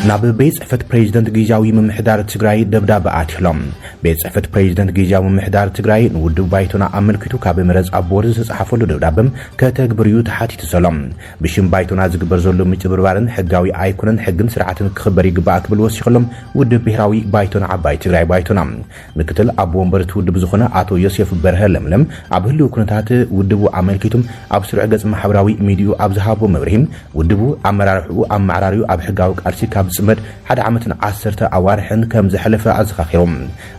ናብ ቤት ጽሕፈት ፕሬዚደንት ግዝያዊ ምምሕዳር ትግራይ ደብዳበ ኣትሎም። ቤት ጽሕፈት ፕሬዚደንት ግዝያዊ ምምሕዳር ትግራይ ንውድብ ባይቶና ኣመልኪቱ ካብ መረጻ ቦርድ ዝተጻሓፈሉ ደብዳበ ከተግብርዩ ተሓቲቱ ዘሎ። ብሽም ባይቶና ዝግበር ዘሎ ምጭብርባርን ሕጋዊ ኣይኮነን፣ ሕግን ስርዓትን ክኽበር ይግባእ ክብል ወሲኽሎም ውድብ ብሔራዊ ባይቶና ዓባይ ትግራይ ባይቶና። ምክትል ኣቦ ወንበር እቲ ውድብ ዝኾነ ኣቶ ዮሴፍ በርሀ ለምለም ኣብ ህልው ኩነታት ውድቡ ኣመልኪቱ ኣብ ስሩዕ ገጽ ማሕበራዊ ሚዲዩ ኣብ ዝሃቦ መብርሂ፣ ውድቡ ኣመራርሕኡ ኣመዓራርዩ ኣብ ሕጋዊ ቃልሲ ካብ ዝጽመድ ሓደ ዓመትን ዓሰርተ ኣዋርሕን ከም ዘሕለፈ ኣዘኻኺሩ።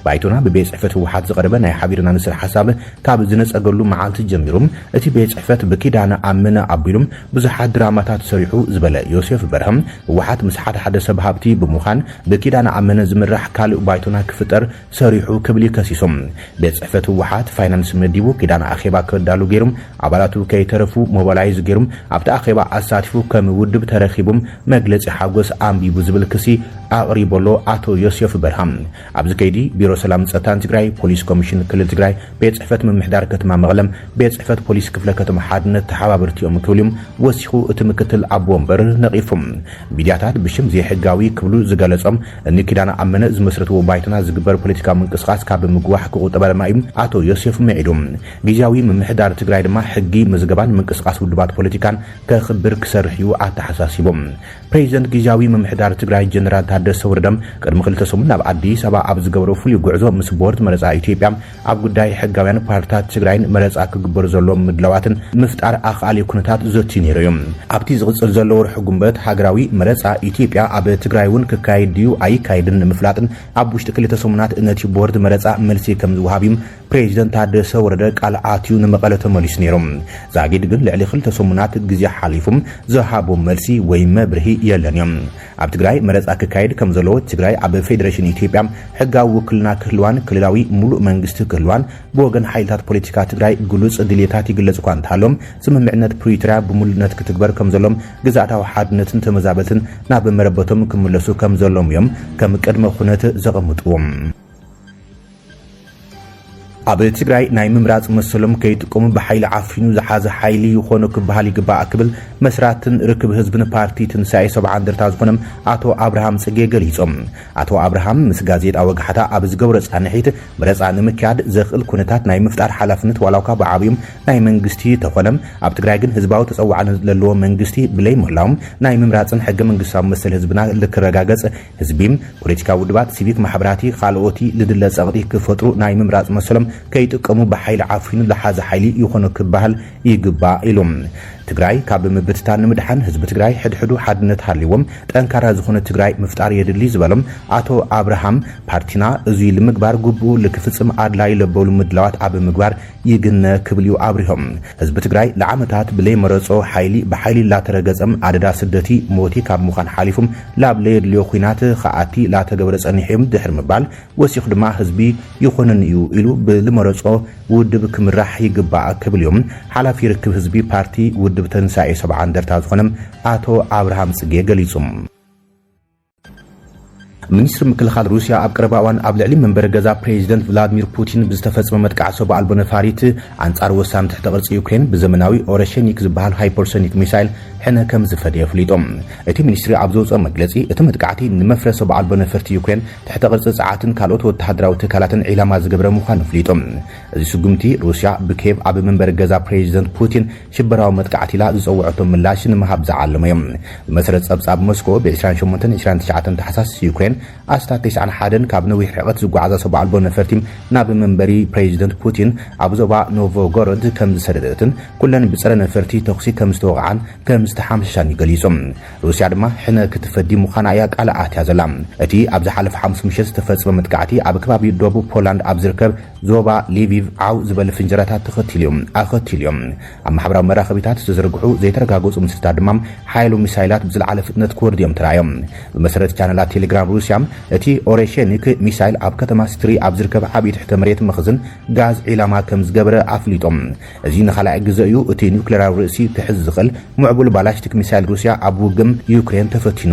ባይቶና ብቤት ጽሕፈት ህወሓት ዝቐረበ ናይ ሓቢርና ንስራሕ ሓሳብ ካብ ዝነጸገሉ መዓልቲ ጀሚሩ እቲ ቤት ጽሕፈት ብኪዳነ ኣመነ ኣቢሉ ብዙሓት ድራማታት ሰሪሑ ዝበለ ዮሴፍ በርሀ፣ ህወሓት ምስ ሓደ ሓደ ሰብ ሃብቲ ብምዃን ብኪዳነ ኣመነ ዝምራሕ ካልእ ባይቶና ክፍጠር ሰሪሑ ክብል እዩ ከሲሱ። ቤት ጽሕፈት ህወሓት ፋይናንስ መዲቡ፣ ኪዳነ ኣኼባ ከዳሉ ገይሩ፣ ኣባላቱ ከይተረፉ ሞባላይዝ ገይሩ፣ ኣብቲ ኣኼባ ኣሳቲፉ፣ ከም ውድብ ተረኺቡ፣ መግለጺ ሓጎስ ኣንቢቡ ዝብል ክሲ ኣቕሪቡ ኣሎ ኣቶ ዮሴፍ በርሃ። ኣብዚ ከይዲ ቢሮ ሰላም ጸጥታን ትግራይ፣ ፖሊስ ኮሚሽን ክልል ትግራይ፣ ቤት ጽሕፈት ምምሕዳር ከተማ መቐለ፣ ቤት ጽሕፈት ፖሊስ ክፍለ ከተማ ሓድነት ተሓባበርቲ እዮም ክብል እዮም ወሲኹ እቲ ምክትል ኣቦ ወንበር ነቒፉ። ሚድያታት ብሽም ዘይሕጋዊ ክብሉ ዝገለጾም እኒ ኪዳነ ኣመነ ዝመስረትዎ ባይቶና ዝግበር ፖለቲካዊ ምንቅስቃስ ካብ ምግዋሕ ክቑጠብ ኣለና እዩ ኣቶ ዮሴፍ ምዒዱ። ግዝያዊ ምምሕዳር ትግራይ ድማ ሕጊ ምዝገባን ምንቅስቃስ ውድባት ፖለቲካን ከኽብር ክሰርሕ እዩ ኣተሓሳሲቡ። ፕሬዚደንት ግዝያዊ ምምሕዳር ትግራይ ጀነራል ታደሰ ወረደ ቅድሚ ክልተ ሰሙን ናብ ኣዲስ ኣበባ ኣብ ዝገበሮ ፍሉይ ጉዕዞ ምስ ቦርድ መረፃ ኢትዮጵያ ኣብ ጉዳይ ሕጋውያን ፓርትታት ትግራይን መረፃ ክግበሩ ዘለዎም ምድላዋትን ምፍጣር ኣኽኣሊ ኩነታት ዘትዩ ነይሩ እዩ። ኣብቲ ዝቕፅል ዘሎ ወርሒ ጉንበት ሃገራዊ መረፃ ኢትዮጵያ ኣብ ትግራይ እውን ክካየድ ድዩ ኣይካየድን ንምፍላጥን ኣብ ውሽጢ ክልተ ሰሙናት ነቲ ቦርድ መረፃ መልሲ ከም ዝወሃብ እዩ ፕሬዚደንት ታደሰ ወረደ ቃል ኣትዩ ንመቐለ ተመሊሱ ነይሩ። ዛጊድ ግን ልዕሊ ክልተ ሰሙናት ግዜ ሓሊፉ ዝሃቦ መልሲ ወይ መብርሂ የለን እዩ። ኣብ ትግራይ መረፃ ክካየድ ከም ዘለዎ ትግራይ ኣብ ፌዴሬሽን ኢትዮጵያ ሕጋዊ ውክልና ክህልዋን ክልላዊ ሙሉእ መንግስቲ ክህልዋን ብወገን ሓይልታት ፖለቲካ ትግራይ ግሉጽ ድልየታት ይግለጽ እኳ እንተሃሎም፣ ስምምዕነት ፕሪቶርያ ብምሉእነት ክትግበር ከም ዘሎም ግዝኣታዊ ሓድነትን ተመዛበልትን ናብ መረበቶም ክምለሱ ከም ዘሎም እዮም ከም ቅድመ ኩነት ዘቐምጥዎም። ኣብ ትግራይ ናይ ምምራጽ መሰሎም ከይጥቀሙ ብሓይሊ ዓፊኑ ዝሓዘ ሓይሊ ይኾኑ ክበሃል ይግባእ ክብል መስራትን ርክብ ህዝብን ፓርቲ ትንሳኤ ሰብዓ እንደርታ ዝኾነ ኣቶ ኣብርሃም ጽጌ ገሊጾም። ኣቶ ኣብርሃም ምስ ጋዜጣ ወግሓታ ኣብ ዝገብሮ ጻንሒት፣ መረጻ ንምክያድ ዘኽእል ኩነታት ናይ ምፍጣር ሓላፍነት ዋላ እኳ ብዓብዮም ናይ መንግስቲ ተኾነ፣ ኣብ ትግራይ ግን ህዝባዊ ተጸዋዕነት ዘለዎ መንግስቲ ብለይ ምህላው ናይ ምምራጽን ሕገ መንግስታዊ መሰል ህዝብና ልክረጋገጽ ህዝቢ፣ ፖለቲካዊ ውድባት፣ ሲቪክ ማሕበራቲ፣ ካልኦቲ ልድለ ጸቕጢ ክፈጥሩ ናይ ምምራጽ መሰሎም ከይጥቀሙ ብሓይሊ ዓፊኑ ዝሓዘ ሓይሊ ይኾኖ ክበሃል ይግባእ ኢሉ። ትግራይ ካብ ምብትታን ንምድሓን ህዝቢ ትግራይ ሕድሕዱ ሓድነት ሃልይዎም ጠንካራ ዝኾነ ትግራይ ምፍጣር የድሊ ዝበሎም ኣቶ ኣብርሃም፣ ፓርቲና እዙይ ልምግባር ግቡኡ ልክፍጽም ኣድላይ ለበሉ ምድላዋት ኣብ ምግባር ይግነ ክብል እዩ ኣብሪሆም። ህዝቢ ትግራይ ለዓመታት ብለይ መረጾ ሓይሊ ብሓይሊ ላተረገጸም ኣደዳ ስደቲ ሞቲ ካብ ምዃን ሓሊፉም ላብ ለየድልዮ ኹናት ኸኣቲ ላተገበረ ጸኒሑ እዮም ድሕሪ ምባል ወሲኹ ድማ ህዝቢ ይኾነኒ እዩ ኢሉ ብልመረጾ ውድብ ክምራሕ ይግባእ ክብል እዮም ሓላፊ ርክብ ህዝቢ ፓርቲ ውድብ ተንሳኤ ሰብዓ እንደርታ ዝኾነ ኣቶ ኣብርሃም ጽጌ ገሊጹ። ሚኒስትሪ ምክልኻል ሩስያ ኣብ ቀረባ እዋን ኣብ ልዕሊ መንበሪ ገዛ ፕሬዚደንት ቭላድሚር ፑቲን ብዝተፈጸመ መጥቃዕቲ ሰብ ኣልቦ ነፋሪት ኣንጻር ወሳኒ ትሕተ ቅርጺ ዩክሬን ብዘመናዊ ኦረሸኒክ ዝበሃል ሃይፐርሶኒክ ሚሳይል ሕነ ከም ዝፈደየ ኣፍሊጡ። እቲ ሚኒስትሪ ኣብ ዘውፅኦ መግለጺ፣ እቲ መጥቃዕቲ ንመፍረ ሰብ ኣልቦ ነፈርቲ ዩክሬን፣ ትሕተ ቅርጺ ጸዓትን ካልኦት ወተሃደራዊ ትካላትን ዒላማ ዝገበረ ምዃኑ ኣፍሊጡ። እዚ ስጉምቲ ሩስያ ብኬቭ ኣብ መንበሪ ገዛ ፕሬዚደንት ፑቲን ሽበራዊ መጥቃዕቲ ኢላ ዝጸውዐቶ ምላሽ ንምሃብ ዝዓለመ እዩ። ብመሰረት ጸብጻብ ሞስኮ፣ ብ ዕስራን ሸሞንተን ዕስራን ትሽዓተን ታሕሳስ ዩክሬን ኣስታት ተስዓን ሓደን ካብ ነዊሕ ርሕቀት ዝጓዓዛ ሰብ ኣልቦ ነፈርቲ ናብ መንበሪ ፕሬዚደንት ፑቲን ኣብ ዞባ ኖቮጎሮድ ከም ዝሰደደትን ኩለን ብጸረ ነፈርቲ ተኹሲ ከም ዝተወቕዓን ከም ዝተሓምሸሻን እዩ ገሊጹ። ሩስያ ድማ ሕነ ክትፈዲ ምዃና እያ ቃል ኣትያ ዘላ። እቲ ኣብ ዝሓለፈ ሓሙስ ምሸት ዝተፈጸመ መጥቃዕቲ ኣብ ከባቢ ደቡብ ፖላንድ ኣብ ዝርከብ ዞባ ሊቪቭ ዓው ዝበለ ፍንጀራታት ተኸቲሉ እዩ፣ ኣኸቲሉ እዩ። ኣብ ማሕበራዊ መራኸቢታት ዝተዘርግሑ ዘይተረጋገጹ ምስልታት ድማ ሓያሎ ሚሳይላት ብዝለዓለ ፍጥነት ክወርዱ እዮም ተራእዮም። ብመሰረት ቻነላት ቴሌግራም ሩስያ፣ ሻም እቲ ኦሬሼኒክ ሚሳይል ኣብ ከተማ ስትሪ ኣብ ዝርከብ ዓብዪ ትሕተ መሬት መኽዝን ጋዝ ዒላማ ከም ዝገበረ ኣፍሊጦም። እዚ ንኻልኣይ ግዜ እዩ እቲ ኒውክሌራዊ ርእሲ ክሕዝ ዝኽእል ምዕቡል ባላስቲክ ሚሳይል ሩስያ ኣብ ውግም ዩክሬን ተፈቲኑ።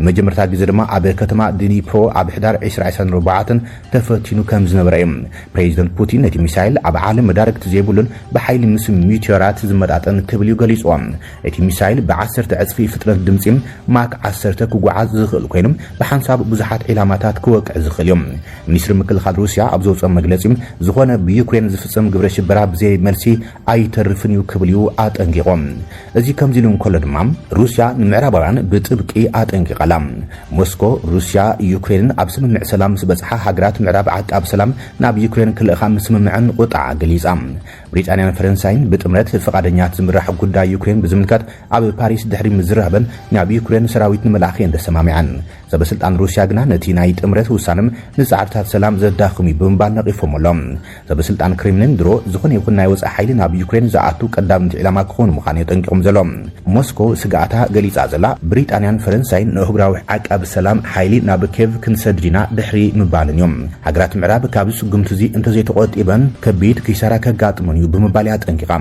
ንመጀመርታ ግዜ ድማ ኣብ ከተማ ድኒፕሮ ኣብ ሕዳር ዕስራ ዕስራን ኣርባዕተን ተፈቲኑ ከም ዝነበረ እዩ። ፕሬዚደንት ፑቲን ነቲ ሚሳይል ኣብ ዓለም መዳርግቲ ዘይብሉን ብሓይሊ ምስ ሚትዮራት ዝመጣጠን ክብል እዩ ገሊፅዎ። እቲ ሚሳይል ብዓሰርተ ዕፅፊ ፍጥነት ድምፂ ማክ ዓሰርተ ክጓዓዝ ዝኽእል ኮይኑ፣ ብሓንሳብ ብዙሓት ዒላማታት ክወቅዕ ዝኽእል እዩ። ሚኒስትሪ ምክልኻል ሩስያ ኣብ ዘውፅኦ መግለፂ፣ ዝኾነ ብዩክሬን ዝፍፀም ግብረ ሽበራ ብዘይ መልሲ ኣይተርፍን እዩ ክብል እዩ ኣጠንቂቖም። እዚ ከምዚ ኢሉ እንከሎ ድማ፣ ሩስያ ንምዕራባውያን ብጥብቂ ኣጠንቂቓላ። ሞስኮ፣ ሩስያ፣ ዩክሬንን ኣብ ስምምዕ ሰላም ምስ በጽሓ፣ ሃገራት ምዕራብ ዓቃብ ሰላም ናብ ዩክሬን ክልእኻ ምስምምዐን ቁጥዓ ገሊጻ። ብሪጣንያን ፈረንሳይን ብጥምረት ፍቓደኛት ዝምራሕ ጉዳይ ዩክሬን ብዝምልከት ኣብ ፓሪስ ድሕሪ ምዝራበን፣ ናብ ዩክሬን ሰራዊት ንምልኣኽ እየን ተሰማሚዐን። ሰበስልጣን ሩስያ ግና ነቲ ናይ ጥምረት ውሳነም ንጻዕርታት ሰላም ዘዳኽም እዩ ብምባል ነቒፎም ኣሎ። ሰበስልጣን ክሬምሊን ድሮ ዝኾነ ይኹን ናይ ወጻኢ ሓይሊ ናብ ዩክሬን ዝኣቱ ቀዳምቲ ዒላማ ክኾኑ ምዃኑ የጠንቂቖም ዘሎ። ሞስኮ ስግኣታ ገሊጻ ዘላ፣ ብሪጣንያን ፈረንሳይን ንኣህጉራዊ ዓቃቢ ሰላም ሓይሊ ናብ ኬቭ ክንሰድድ ኢና ድሕሪ ምባልን እዮም። ሃገራት ምዕራብ ካብዚ ስጉምቲ እዚ እንተዘይተቖጢበን ከቢድ ኪሳራ ከጋጥመን እዩ ብምባል እያ ኣጠንቂቓ።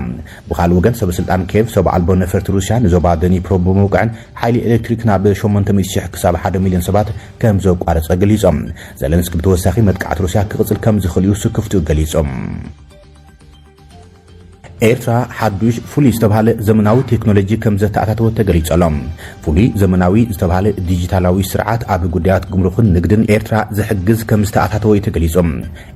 ብኻልእ ወገን ሰበስልጣን ኬቭ ሰብ ኣልቦ ነፈርቲ ሩስያ ንዞባ ደኒፕሮ ብምውቃዕን ሓይሊ ኤሌክትሪክ ናብ ሸሞንተ ሚእቲ ሽሕ ክሳብ ሓደ ሚልዮን ሰባት ከም ዘቋረጸ ገሊጾም። ዘለንስኪ ብተወሳኺ መጥቃዕቲ ሩስያ ክቕጽል ከም ዝኽእል እዩ ስክፍትኡ ገሊጹ። ኤርትራ ሓዱሽ ፍሉይ ዝተባህለ ዘመናዊ ቴክኖሎጂ ከም ዘተኣታተወ ተገሊጹ ኣሎ። ፍሉይ ዘመናዊ ዝተባህለ ዲጂታላዊ ስርዓት ኣብ ጉዳያት ጉምሩኽን ንግድን ኤርትራ ዝሕግዝ ከም ዝተኣታተወ እዩ ተገሊጹ።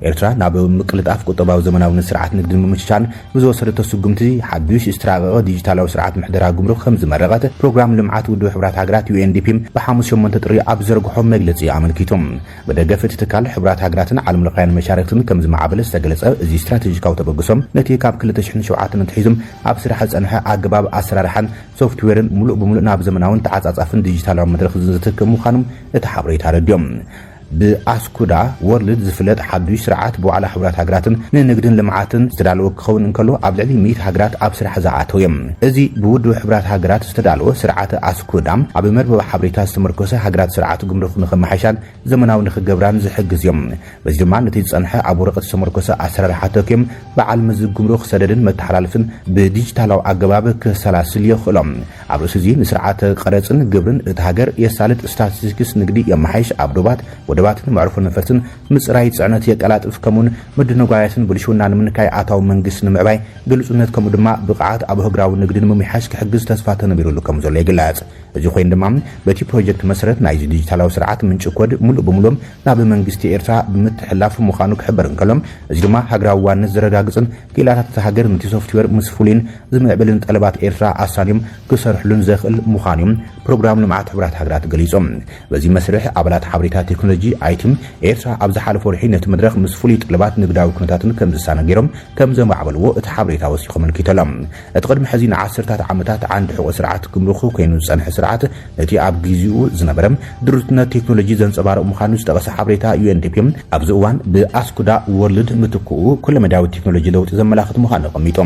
ኤርትራ ናብ ምቅልጣፍ ቁጠባዊ ዘመናውነት ስርዓት ንግድን ምምችቻን ብዝወሰደቶ ስጉምቲ፣ ሓዱሽ ዝተራቐቐ ዲጂታላዊ ስርዓት ምሕደራ ጉምሩክ ከም ዝመረቐት ፕሮግራም ልምዓት ውድብ ሕቡራት ሃገራት፣ ዩ ኤን ዲ ፒ፣ ብሓሙስ ሸሞንተ ጥሪ ኣብ ዘርግሖ መግለጺ ኣመልኪቱ። ብደገፍ እቲ ትካል፣ ሕቡራት ሃገራትን ዓለም ለኻውያን መሻርክትን ከም ዝማዕበለ ዝተገለጸ እዚ ስትራቴጂካዊ ተበግሶ፣ ነቲ ካብ ክልተ ሽሕን ሸውዓተን ኣትሒዙ ኣብ ስራሕ ዝጸንሐ ኣገባብ ኣሰራርሓን ሶፍትዌርን ምሉእ ብምሉእ ናብ ዘመናውን ተዓጻጻፍን ዲጂታላዊ መድረኽ ዝትክእ ምዃኑ እቲ ሓበሬታ ኣረዲኦም። ብኣስኩዳ ወርልድ ዝፍለጥ ሓዱሽ ስርዓት ብዋዕላ ሕቡራት ሃገራትን ንንግድን ልምዓትን ዝተዳለወ ክኸውን እንከሎ፣ ኣብ ልዕሊ ሚእቲ ሃገራት ኣብ ስራሕ ዝኣተው እዮም። እዚ ብውድብ ሕቡራት ሃገራት ዝተዳለወ ስርዓት ኣስኩዳ፣ ኣብ መርበብ ሓበሬታ ዝተመርኮሰ፣ ሃገራት ስርዓት ጉምሩክ ንኸመሓይሻን ዘመናዊ ንኽገብራን ዝሕግዝ እዮም። በዚ ድማ ነቲ ዝጸንሐ ኣብ ወረቐት ዝተመርኮሰ ኣሰራርሓ ተኪኦም፣ በዓል መዚ ጉምሩክ ሰደድን መተሓላለፍን ብዲጂታላዊ ኣገባብ ክሰላስል የኽእሎም። ኣብ ርእሲ እዚ፣ ንስርዓተ ቀረጽን ግብርን እታ ሃገር የሳልጥ፣ ስታቲስቲክስ ንግዲ የመሓይሽ፣ ኣብ ዶባት፣ ወደባትን መዕርፎ ነፈርትን ምጽራይ ጽዕነት የቀላጥፍ፣ ከምኡውን ምድንጓያትን ብልሽውና ንምንካይ ኣታዊ መንግስቲ ንምዕባይ ግልጹነት፣ ከምኡ ድማ ብቕዓት ኣብ ኣህጉራዊ ንግዲ ንምምሕያሽ ክሕግዝ ተስፋ ተነቢሩሉ ከም ዘሎ ይግለጽ። እዚ ኮይኑ ድማ፣ በቲ ፕሮጀክት መሰረት ናይዚ ዲጂታላዊ ስርዓት ምንጪ ኮድ ምሉእ ብምሉእ ናብ መንግስቲ ኤርትራ ብምትሕላፍ ምዃኑ ክሕበር እንከሎ፣ እዚ ድማ ሃገራዊ ዋንነት ዘረጋግጽን ክኢላታት እታ ሃገር ነቲ ሶፍትዌር ምስ ፍሉይን ዝምዕብልን ጠለባት ኤርትራ ኣሳንዮም ክሰርሕሉን ዘኽእል ምዃኑ እዮም ፕሮግራም ልምዓት ሕቡራት ሃገራት ገሊጾም። በዚ መስርሕ፣ ኣባላት ሓበሬታ ቴክኖሎጂ፣ ኣይ ቲ፣ ኤርትራ ኣብ ዝሓለፈ ወርሒ ነቲ መድረኽ ምስ ፍሉይ ጠለባት ንግዳዊ ኩነታትን ከም ዝሳነ ገይሮም ከም ዘማዕበልዎ እቲ ሓበሬታ ወሲኹ ኣመልኪቱ ኣሎ። እቲ ቅድሚ ሕዚ ንዓሰርታት ዓመታት ዓንዲ ሕቖ ስርዓት ጉምሩክ ኮይኑ ዝጸንሐ ስርዓት፣ ነቲ ኣብ ግዜኡ ዝነበረ ድሩትነት ቴክኖሎጂ ዘንጸባርቕ ምዃኑ ዝጠቐሰ ሓበሬታ ዩ ኤን ዲ ፒ፣ ኣብዚ እዋን ብኣስኩዳ ወርልድ ምትክኡ ኩለመዳያዊ ቴክኖሎጂ ለውጢ ዘመላኽት ምዃኑ ኣቐሚጡ።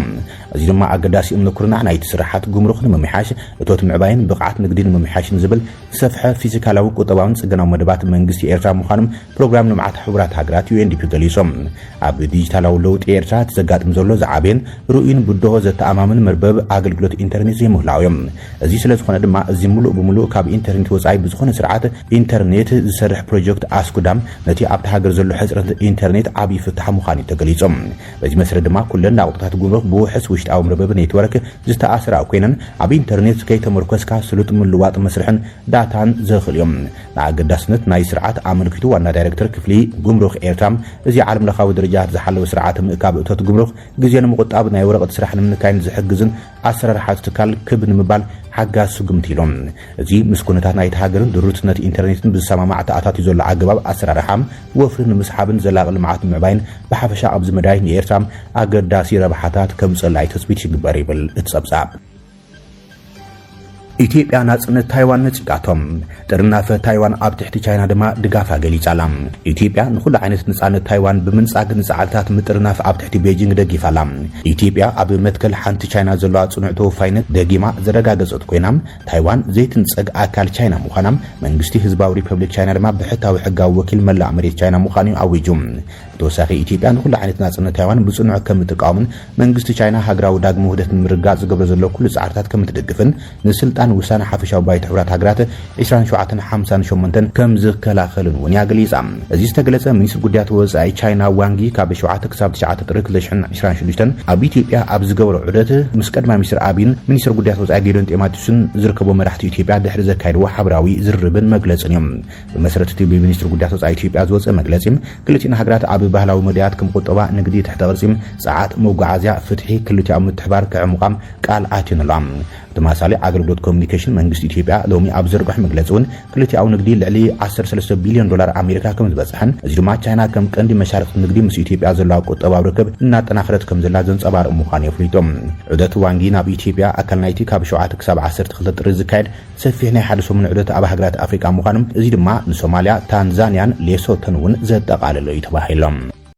እዚ ድማ ኣገዳሲ እምነ ኩርናዕ ናይቲ ስርሓት ጉምሩክ ንምምሕያሽ፣ እቶት ምዕባይን ብቕዓት ንግዲ ንምምሕያሽን ዝብል ዝሰፍሐ ፊዚካላዊ፣ ቁጠባውን ጽገናዊ መደባት መንግስቲ ኤርትራ ምዃኑ ፕሮግራም ልምዓት ሕቡራት ሃገራት፣ ዩ ኤን ዲ ፒ፣ ገሊጹ። ኣብ ዲጂታላዊ ለውጢ ኤርትራ እቲ ዘጋጥም ዘሎ ዝዓበየን ርኡይን ብድሆ፣ ዘተኣማምን መርበብ ኣገልግሎት ኢንተርኔት ዘይምህላው እዮም። እዚ ስለ ዝኾነ ድማ፣ እዚ ምሉእ ብምሉእ ካብ ኢንተርኔት ወጻኢ ብዝኾነ ስርዓት ኢንተርኔት ዝሰርሕ ፕሮጀክት ኣስኩዳም፣ ነቲ ኣብታ ሃገር ዘሎ ሕጽረት ኢንተርኔት ዓብዪ ፍታሕ ምዃኑ እዩ ተገሊጹ። በዚ መሰረት ድማ፣ ኩለን ናቑጣታት ጉምሩክ ብውሑስ ውሽጣዊ መርበብ ኔትወርክ ዝተኣስራ ኮይነን፣ ኣብ ኢንተርኔት ከይተመርኮስካ ስሉጥ ምልዋጥ መስርሕን ዳታን ዘኽእሉ እዮም። ንኣገዳስነት ናይ ስርዓት ኣመልኪቱ፣ ዋና ዳይሬክተር ክፍሊ ጉምሩክ ኤርትራ፣ እዚ ዓለም ለኻዊ ደረጃታት ዝሓለወ ስርዓት ምእካብ እቶት ጉምሩክ ግዜ ንምቑጣብ፣ ናይ ወረቐት ስራሕ ንምንካይን ዝሕግዝን ኣሰራርሓ እቲ ትካል ክብ ንምባል ሓጋዚ ስጉምቲ ኢሎም። እዚ ምስ ኩነታት ናይቲ ሃገርን ድሩትነት ኢንተርኔትን ብዝሰማማዕ ተኣታትዩ ዘሎ ኣገባብ ኣሰራርሓ፣ ወፍሪ ንምስሓብን ዘላቒ ልምዓት ንምዕባይን ብሓፈሻ ኣብዚ መዳይ ንኤርትራ ኣገዳሲ ረብሓታት ከምጽእላ እዩ ትጽቢት ይግበር ይብል እቲ ጸብጻብ። ኢትዮጵያ ናጽነት ታይዋን ነጺጋቶም። ጥርናፈ ታይዋን ኣብ ትሕቲ ቻይና ድማ ድጋፋ ገሊጻ ኣላ። ኢትዮጵያ ንኹሉ ዓይነት ነጻነት ታይዋን ብምንጻግ ንጻዕርታት ምጥርናፍ ኣብ ትሕቲ ቤጂንግ ደጊፋ ኣላ። ኢትዮጵያ ኣብ መትከል ሓንቲ ቻይና ዘለዋ ጽኑዕ ተወፋይነት ደጊማ ዘረጋገጸት ኮይና፣ ታይዋን ዘይትንጸግ ኣካል ቻይና ምዃና መንግስቲ ህዝባዊ ሪፐብሊክ ቻይና ድማ ብሕታዊ ሕጋዊ ወኪል መላእ መሬት ቻይና ምዃኑ ኣዊጁ። ብተወሳኺ ኢትዮጵያ ንኹሉ ዓይነት ናጽነት ታይዋን ብጽኑዕ ከም እትቃወምን መንግስቲ ቻይና ሃገራዊ ዳግመ ውህደት ንምርጋጽ ዝገብሮ ዘሎ ኩሉ ጻዕርታት ከም እትድግፍን ንስልጣን ውሳነ ሓፈሻዊ ባይቶ ሕቡራት ሃገራት ዕስራን ሸውዓተን ሓምሳን ሸሞንተን ከም ዝከላኸልን እውን እያ ገሊጻ። እዚ ዝተገለጸ ሚኒስትር ጉዳያት ወጻኢ ቻይና ዋንጊ ካብ ሸውዓተ ክሳብ ትሽዓተ ጥሪ ክልተ ሽሕን ዕስራን ሽዱሽተን ኣብ ኢትዮጵያ ኣብ ዝገበሮ ዑደት ምስ ቀዳማይ ሚኒስትር ኣቢን ሚኒስትር ጉዳያት ወጻኢ ጌዲዮን ጢሞቴዎስን ዝርከቡ መራሕቲ ኢትዮጵያ ድሕሪ ዘካየድዎ ሓበራዊ ዝርርብን መግለጽን እዮም። ብመሰረት እቲ ብሚኒስትሪ ጉዳያት ወጻኢ ኢትዮጵያ ዝወጸ መግለጺ፣ ክልቲኣን ሃገራት ኣብ ባህላዊ መዳያት ከም ቁጠባ፣ ንግዲ፣ ትሕተ ቅርጺ፣ ጸዓት፣ መጓዓዝያ፣ ፍትሒ ክልቲኣዊ ምትሕባር ከዕምቋም ቃል ኣትዩን ኣሎ። ብተመሳሳሊ ኣገልግሎት ኮሚኒኬሽን መንግስቲ ኢትዮጵያ ሎሚ ኣብ ዘርግሖ መግለጺ እውን ክልቲኣዊ ንግዲ ልዕሊ ዓሰርተ ሰለስተ ቢልዮን ዶላር ኣሜሪካ ከም ዝበጽሐን እዚ ድማ ቻይና ከም ቀንዲ መሻርክቲ ንግዲ ምስ ኢትዮጵያ ዘለዋ ቁጠባዊ ርክብ እናጠናኸረት ከም ዘላ ዘንጸባርቕ ምዃኑ የፍሊጡ። ዑደት ዋንጊ ናብ ኢትዮጵያ ኣካል ናይቲ ካብ ሸውዓተ ክሳብ ዓሰርተ ክልተ ጥሪ ዝካየድ ሰፊሕ ናይ ሓደ ሰሙን ዑደት ኣብ ሃገራት ኣፍሪቃ ምዃኑ፣ እዚ ድማ ንሶማልያ፣ ታንዛንያን ሌሶቶን እውን ዘጠቓለለ እዩ ተባሂሎም።